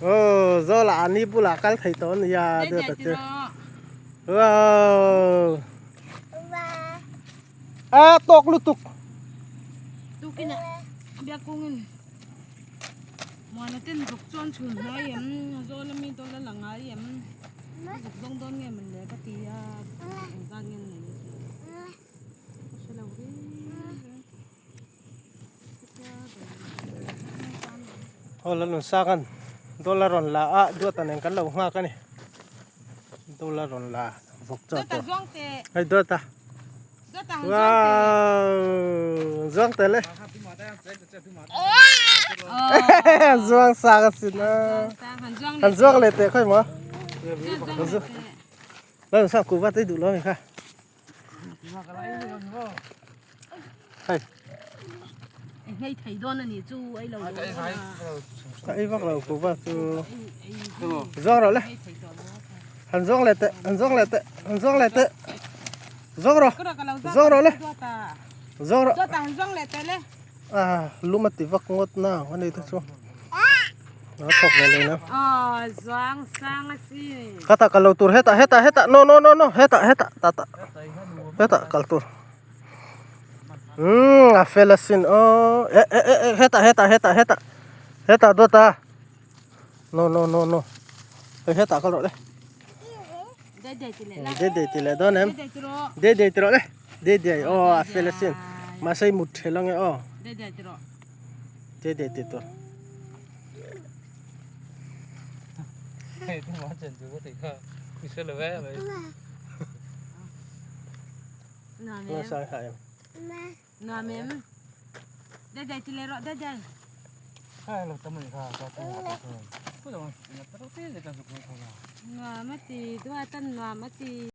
Aw zawlah a ni bulah kal thei tawh a nia duat a che. Wow. A tawk lutuk. Tukin a biak kungin muana ten vawk chuan chhun hnai em zawl ami dawl a la ngai em vawk zawng dawn nge mawn le ka ti a engzat nge nei a tih ka hre lo reng reng. Aw la nun sang an dawl a rawn la a duat a nen kan lo nghak a ni dawl a rawn la vawk chaw tawh hei duat a wow zuang tel e zuang sang a sin a han zuang leh teh khawi maw la nun sang kuhva te i duh lo a ni kha. Hei. Hei thei dawn a ni chu ei lo dawn a. Ka ei vak lo kuhva chu. Zawng rawh le. Han zawng leh teh, han zawng leh teh, han zawng leh teh. Zawng rawh. Zawng rawh le. Zawng rawh. Han zawng leh teh le. Ah, lum a ti vak ngawt na ang ani te chu. A thawk ve leh na. Aw, zawng sang a si. Ka ta kal lo tur hetah hetah hetah no no no no hetah hetah ta ta hetah kal tur. Umm a fel asin aw eh eh eh eh hetah hetah hetah hetah hetah dawt a no no no no hei hetah kal rawh le. Dei dei ti leh la. Dei dei ti leh dawn em. Dei dei ti rawh. Dei dei ti rawh le. Dei dei aw a fel asin mahse i mut ṭhel ange aw. Dei dei ti rawh. Dei dei ti tur. Nuam em? Nuam em? Dei dei ti leh rawh dei dei. Nuam a ti duat a nuam a ti.